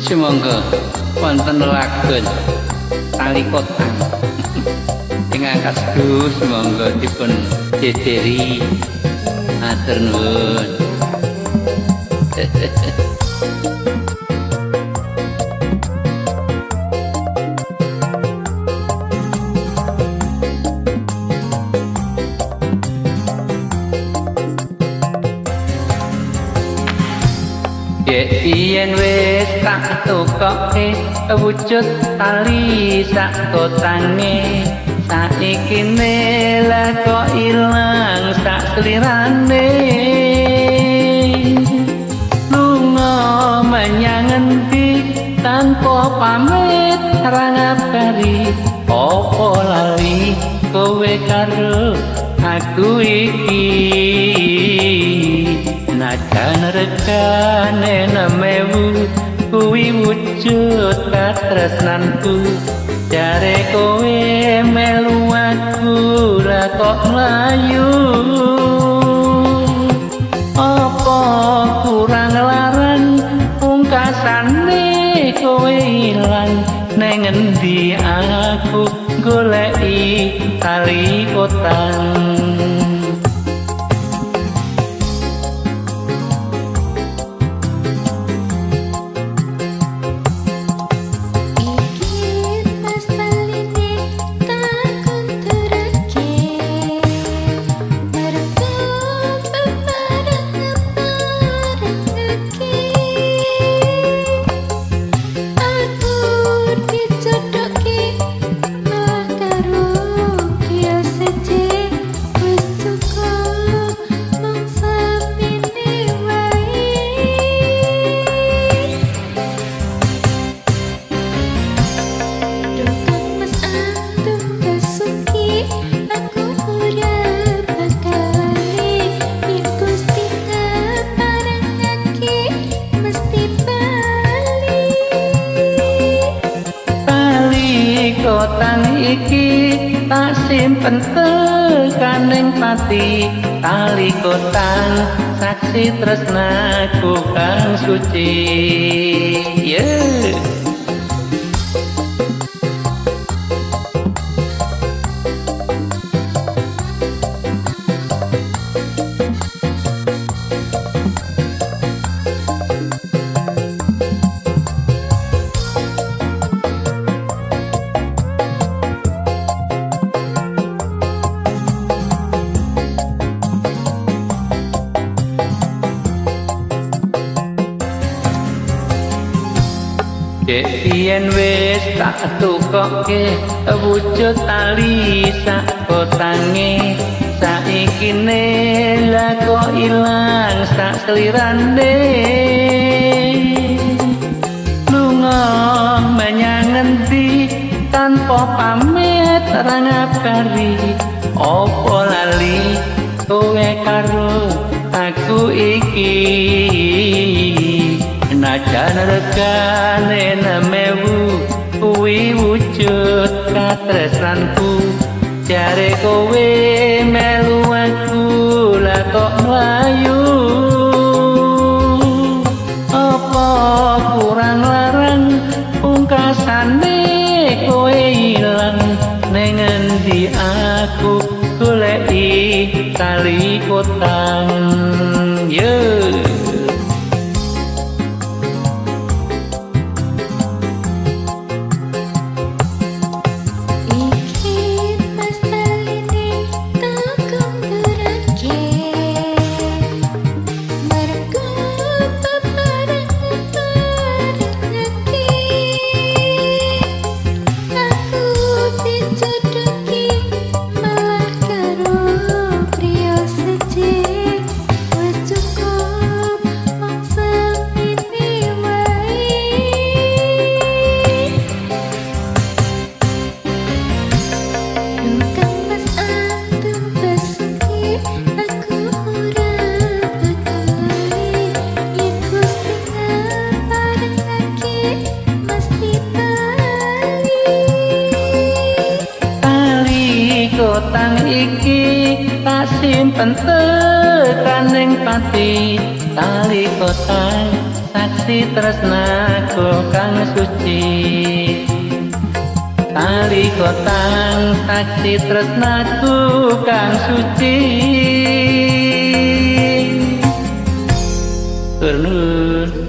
Sumangga wonten lagon tali kotang ingkang kaseduh sumangga dipun jederi. Matur nuwun. Dek biyen wis tak tukoke wujud tali sak kotange, saiki lah kok ilang sak slirane. Lunga menyang endi tanpa pamit ra ngabari, opo lali kowe karo aku iki. Najan regane 6.000 kuwi wujud katresnanku, jare kowe melu aku lah kok mlayu. Apa kurang larang pungkasane kowe ilang, neng endi aku goleki tali kotang. Kotang iki tak simpen tekaning pati, tali kotang saksi tresnaku kang suci. Yeah. Dek biyen wis tak tukoke wujud tali sak kotange, saiki lah kok ilang sak slirane. Lunga menyang endi tanpa pamit ra ngabari, opo lali kowe karo aku iki. Najan regane 6.000 kuwi wujud katresnanku, jare kowe melu aku lah kok mlayu. Apa kurang larang pungkasane kowe ilang, neng endi aku goleki tali kotang. Yeah. Kotang iki tak simpen tekaning pati, tali kotang saksi Saksi tresnaku kang suci. Tali kotang saksi tresnaku kang suci. Tur nuwun.